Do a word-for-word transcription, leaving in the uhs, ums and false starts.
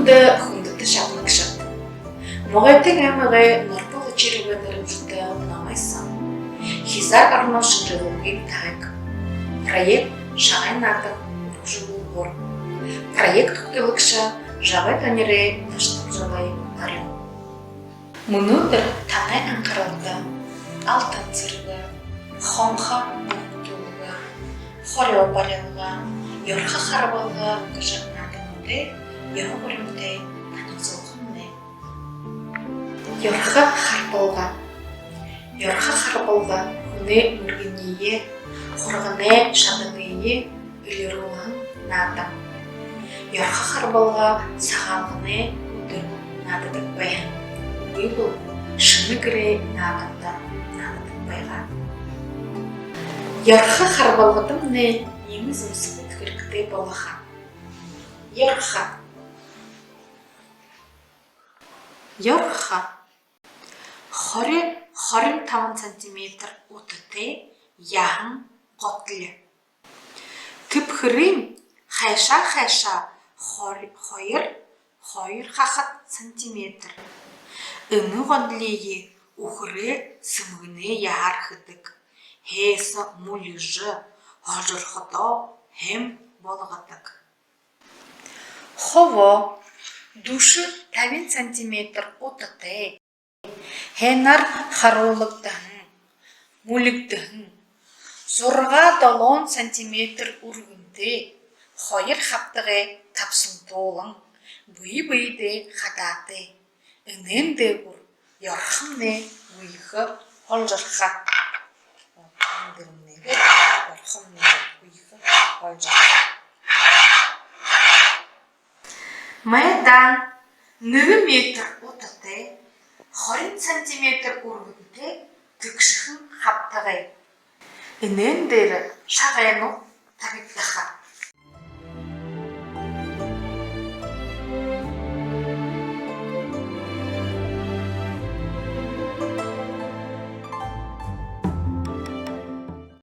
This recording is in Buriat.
Хүндэтэ, хүндэтэ шагнагшад! Могойтын аймагай Норбо Очировай нэрэмжэтэ номой сан хизаар орон шэнжэлэлгын таһаг проект «Шагай наадан» үргэлжэлүүлһээр. Проект хүтэлэгшэ Жабай Танирай Ношодомжолой Арюун. Мүнөөдэр танай анхаралда «Алтан сэргэ», «Хонхо бүхтүүлгэ», «Хорёо барилга», «Ёрхо харбалга» гэжэ наадануудай ёһо гуримтай танилсуулхамнай. Ёрхо харбалга. Ёрхо харбалга хүнэй мэргэниие, хурганай шадалые элирүүлһэн наадан. Ёрхо харбалга Сагаалганай үдэр наададаг байһан. Үгы бол шэнэ гэрэй нааданда наададаг байгаа. Ёрхо харбалгадамнай иимэ зэмсэгүүд хэрэгтэй болохо. Ёрхо. Ёрхо. Хори, хорин табан сантиметр утатай яһан готли. Тэбхэрынь хайшаа хайшаа хор-, хоёр, хоёр хахад сантиметр. Энэ готлиие үхэрэй сэмгэнэй яһаар хэдэг. Һайса мүлижэ, һолжорходоо һайн болгодог. Хобо. Дүшэ, табин сантиметр утатай, һайнаар харуулагдаһан, мүлигдэһэн. Зургаа-долоон сантиметр үргэнтэй, хоёр хабтагай табсантуулан, бэе бэедээ хадаатай. Энээн дээгүүр ёрхомнай гүйхэ, һолжорхо. Энээн дээрэмнай ёрхомнай гүйхэ, һолжорхо. Майдан. Нэгэ метр утатай, хорин сантиметр үргэнтэй тэгшэхэн хабтагай. Энээн дээрэ шагайнууд табигдаха.